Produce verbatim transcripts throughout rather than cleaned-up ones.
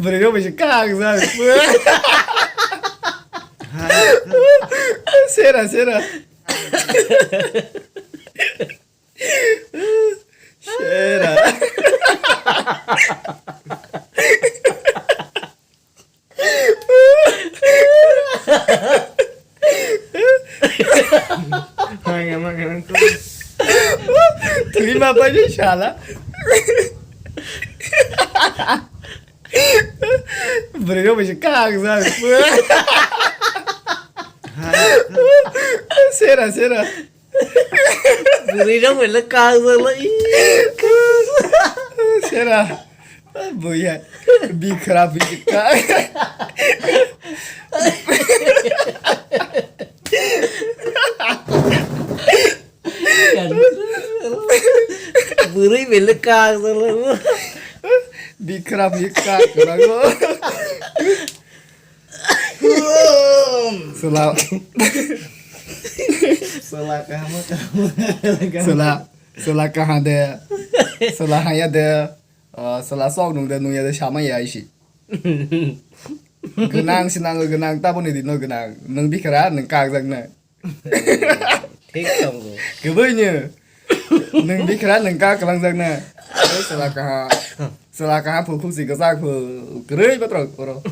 Bwrwi rok bai se kak jak. Sera, sera. Sera. Twi ma pai sala. Bwrwi rok bai se kak jak. Sera, sera. Bwrwi rok bai le kak jak le. Sera. Buya. Bikra bikra. Bwrwi bai le kak jak le. Bikra bikra. Sela. Sela kaham kaham. Sela, sela kaham de. Sela haya de. Ah, sela sok nung de, nung ya de, sama ya isi. Gwnang si nango, gwnang, taboni dino gwnang. Nung bikra, nung kak jak na. Thik tongo. Kwbui ni. Nung bikra, nung kak kwlang jak na. Sela kaha. Sela kaha phul khuk si gajak phul. Kwrwi batrok oro.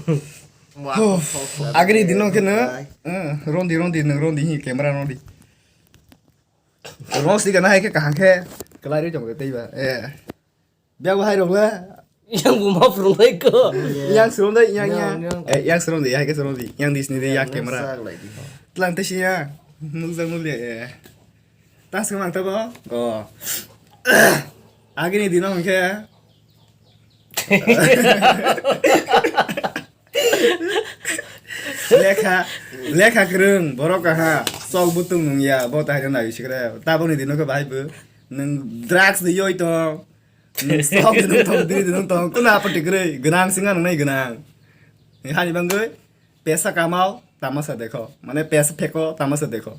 Agini dino khe no. Eh, rondi, rondi, nung rondi hi camera rondi. Rong si gana hai khe kaham khe kwlai ri tong tei ba. Eh. Biago hai rok le. Yang bo ma phwrwng lai ko. Yang surom dai, yang, yang. Yang, yang. Eh, yang surom dai, hai khe surom dai. Yang di sini dai, yang camera. Tlang te siya. Nukjak nukliya, eh. Tas khe mang tabo? Oh. Agini dino hwnkhe. Lekha, lekha kwrwng, borok kaha, sok butung nungya, bo tahino nai sikre. Taboni dino khe bahai bo. Nwng drugs de yoi tong. Nwng sok de nung tong, biri de nung tong. Kuna apot tikrwi, gwnang singa nungnai gwnang. Nwng hani bangwi, pesa kamao, tamasa dekho. Mane pesa pheko, tamasa dekho.